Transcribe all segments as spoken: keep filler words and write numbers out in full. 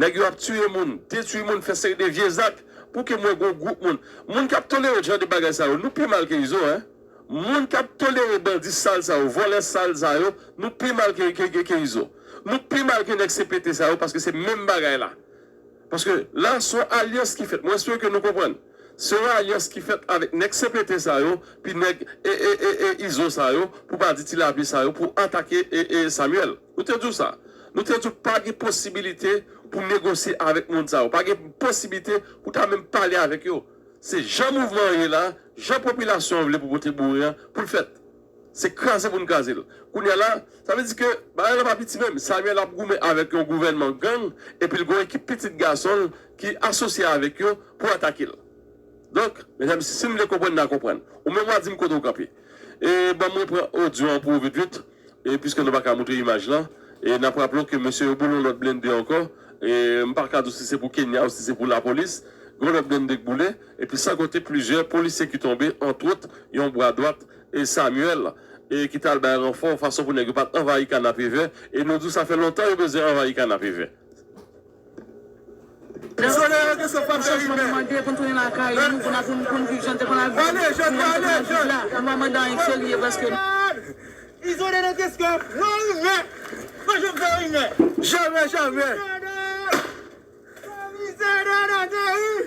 Nèg yo ap tiye moun, detwi moun, fè seri de vye zak. Pou ke mwen gon gwoup moun. Moun k ap tolere jan de bagay sa yo, nou pi mal ke Izo, en. Moun k ap tolere bandi sal sa yo, vòlè sal sa yo, nou pi mal ke, ke, ke, ke Izo. Nou pi mal ke nèg C P T sa yo, paske se menm bagay la. Paske la, se yon alyans ki fèt. Mwen espere ke nou konprann. Se yon alyans ki fèt avèk nèg C P T sa yo, pi nèg e, e, e, e, Izo sa yo, pou pa di Ti Lapli sa yo, pou atake e, e, Samuel. Nou te di w sa. Nou te di w pa gen posibilite pou negosye avèk moun sa yo. Pa gen posibilite pou ta menm pale avèk yo. Se jan mouvman an ye la, jan popilasyon an vle pou pote boure an, pou l fèt. Se kraze pou n kraze l. Kounye a la, sa vle di ke bagay la pa piti menm. Samuel ap goumen avèk yon gouvènman gang, epi l gen yon ekip pitit gason l ki asosye avèk yo pou atake l. Donk, medam, si, si n vle konprann, n a konprann. Ou menm w a di m kote w kanpe. E ban mwen pran odyo an pou ou vit vit, e piske nou pa ka moutre imaj lan. E n ap raple w ke mesye yo boule yon lòt blende ankò. E m pa ka di w si se pou Kenya ou si se pou lapolis. Gen yon lòt blende k boule. Epi san konte plizyè polisye ki tonbe, antwòt, yon bra dwat e Samuel, e ki t al bay ranfò fason pou nèg yo pa t anvayi Kanapevè, e nou di w sa fè lontan yo bezwen anvayi Kanapevè. Izole yo ke se pa fè imè. Chanjman nou mande pou n tounen lakay nou, pou n, pou n, pou n viv jan n te konn ap viv. Ale, jodi a, ale, jodi a. Nou pa mande anyen k serye prèske. Izole nan keskof, non imè. Mwen jodi a imè. Jamè, jamè.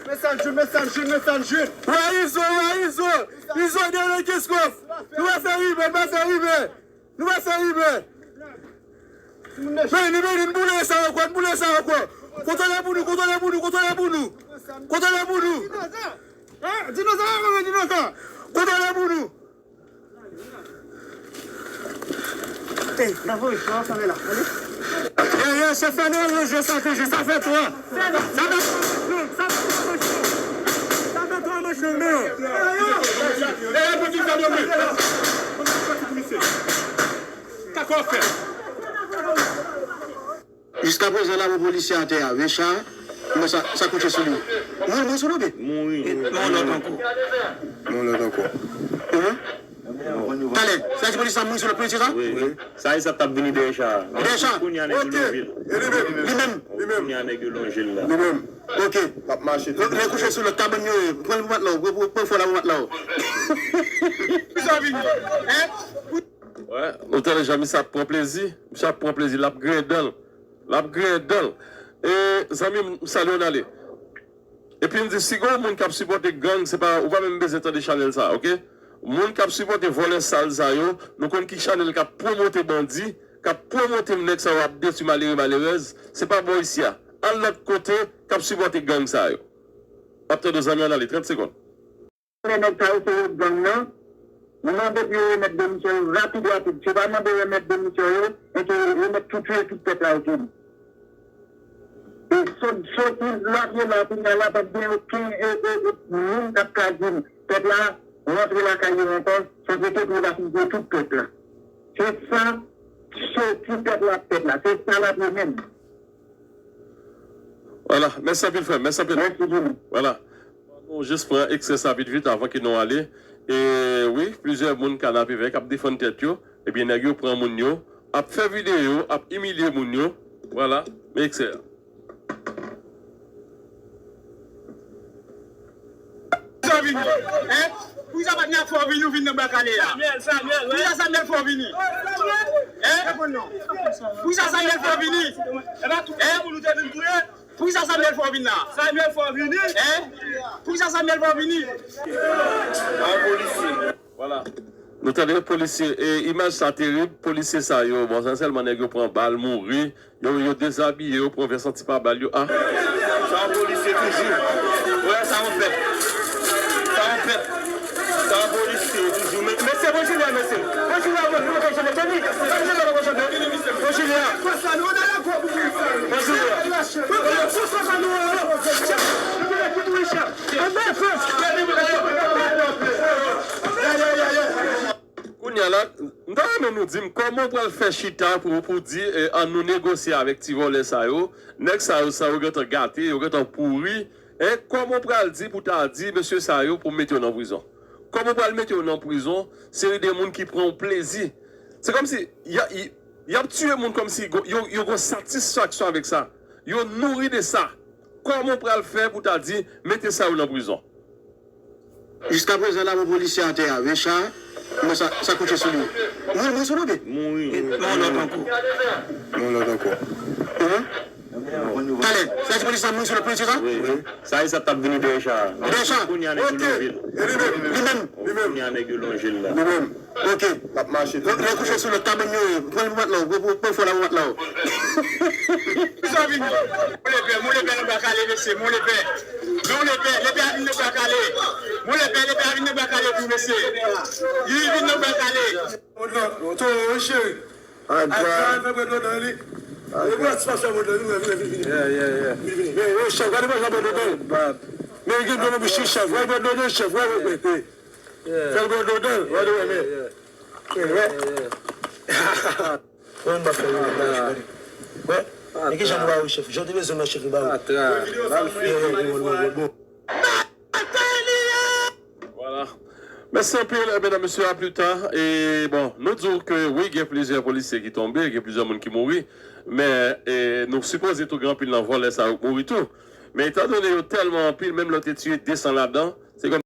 Mesaj Jun, mesaj Jun, mesaj Jun. Wa Izo, wa Izo. Izo dèyè nan keskof. Nou pa fè imè, nou pa fè imè. Nou pa fè imè. Beni, beni, n boule sa ankò, n boule sa ankò. Kontwole pou nou, kontwole pou nou, kontwole pou nou. Kontwole pou nou. Dinoza! Hein? Dinoza, mwen dinoza! Kontwole pou nou. Ey, la voye, la, sa la. Ye, ye, chèf la, nou jwe sa toujou, sa fè twa. Sa fè twa manch long, sa fè twa manch long. Sa fè twa manch long, non. Ey, ey, pou ti sa, domi. Ka kò fè. Jiskaprezan, la, polisye atè a, Richard, men sa, sa kouche sou li. Mouri, mouri sou li, oubyen? Mouri. Mouri lòt ankò. Mouri lòt ankò. Talè, sa ti polisye sa mouri sou lòt polisye sa? Wi, wi. Sa e sa t ap vini dèyè cha. Dèyè cha. Kounye a nèg yo lonje l. Li menm. Li menm. Kounye a nèg yo lonje l la. Li menm. Ok. L ap mache. Lè kouche sou lòt kabann yo ye. Pran l pou matla w. Pran, pran, pran fò la pou matla w. Sa vini. Hein? Wè, nou tande jan misye ap pran plezi. Misye ap pran plezi, l ap griyen dan l. L ap griyen dan l. E, zanmi m, m salye w, n ale. Epi m di, si gen yon moun k ap sipòte gang, se pa, ou pa menm bezwen tande chanèl sa, oke? Moun k ap sipòte vòlè sal sa yo, nou konn ki chanèl k ap pwomote bandi, k ap pwomote nèg sa yo ap detwi malere, malerèz, se pa bò isi a. Al lòt kote k ap sipòte gang sa yo. N ap tande w, zanmi, ann ale, trant segonn. Lè nèg sa yo se yo gang nan, nou mande pou yo remèt de misyon yo rapid, rapid. Si yo pa mande remèt de misyon yo, enke yo remèt tou tiye tout pèp la yo tou. E sot, soti lwa pye la, kounye a la, p ap gen okenn, e, e, e, moun k ap ka di m, pèp la, rantre lakay yo ankò, san pete pou yo pa fouye tout pèp la. Se sa, soti pèp la, pèp la. Se sa l ap ye menm. Vwala, mèsi anpil, frè m, mèsi anpil. Mèsi, Jimmy. Vwala. Nou jis pran eksè sa vit vit avan ke nou ale. E wi, plizyè moun Kanapevè k ap defann tèt yo. Ebyen, nèg yo pran moun yo, ap fè videyo, ap imilye moun yo. Vwala, men eksè a. Sa vini. Hein? Poukisa pa t nèg fò vini, ou vin nan bakale a? Samuel, Samuel, wi. Poukisa Samuel fò vini? Hein? Poukisa Samuel fò vini? Hein? Poukisa Samuel fò vin la? Samuel fò vini. Hein? Poukisa Samuel fò vini? An polisye. Vwala. Nou tande polisye, e, imaj sa terib, polisye sa yo, bon, sa sèlman nèg yo pran bal, mouri, yo, yo dezabiye, yo pran vès anti pa bal yo, a. Sa yon polisye toujou. Wè, sa yon pèp. Sa yon pèp. Sa yon polisye toujou. Men, mesye, bon Jilya, mesye. Bon Jilya, bon, bon, bon, bon, bon, bon, bon, bon, bon, Jilya. Bon Jilya. Bon Jilya. Kounye a la, m ta renmen nou di m, kòman w pral fè chita pou, pou di, e, ann nou negosye avèk ti vòlè sa yo, nèg sa yo, sa yo gentan gate, yo gentan pouri, e, kòman w pral di pou ta di mesye sa yo pou mete yo nan prizon? Kòman w pral mete yo nan prizon, seri de moun ki pran yon plezi? Se kòmsi, y a, y, y ap tiye moun kòmsi yo, yo, yo gen satisfaksyon avèk sa. Yo nouri de sa. Kòman w pral fè pou ta di, mete sa yo nan prizon? Jiskaprezan, la, bon, polisye atè a, Richard, men sa, sa kouche sou li. Mouri, mouri sou li, oubyen? Mouri. Non, lòt ankò. Non, lòt ankò. Hein? Talè, sa di polisye sa mouri sou lòt polisye sa? Wi, wi. Sa e sa t ap vini dèyè cha. Dèyè cha. Kounye a nèg yo lonje l la. Li menm. Li menm. Kounye a nèg yo lonje l la. Li menm. Ok. L ap mache. Lè, lè kouche sou lòt kabann yo ye. Pran l pou matla w. Pran, pran, pran fò la pou matla w. Sa vini. Mon lepè, mon lepè nan bwa kale, mesye, mon lepè. Non, lepè, lepè a vin nan bwa kale. Mon lepè, lepè a vin nan bwa kale tou, mesye. Li vin nan bwa kale. Oto, cheri. Agra. Agra, fè bwè dlo nan li. Agra. E bwè ti pa fè bwè dlo, vini, vini, vini. Yeah, yeah, yeah. Vini, vini. Men, men, chèf, gade bwè dlo nan li. Men, gen dlo nan bouch li, chèf. Gade bwè dlo nan li, chèf. Gade bwè dlo. Yeah. Fè l bwè dlo nan li. Gade bwè, men. Yeah, yeah. Wè. Mwen m pa fè yo nan bouch mwen. Wè. Men kijan nou ba yo, chèf? Jan te bezwen nan chèf nou ba yo. Atra. Ba l fè. Bon, bon, bon, bon. Vwala. Mèsi anpil, eh, medam, mesye, a pli ta. E, bon, nou di w ke wi, gen plizyè polisye ki tonbe, gen plizyè moun ki mouri. Men, e, nou sipoze tou gen anpil nan vòlè sa yo k mouri tou. Men etandone yo tèlman anpil, menm lè w te tiye de san ladan, se kòm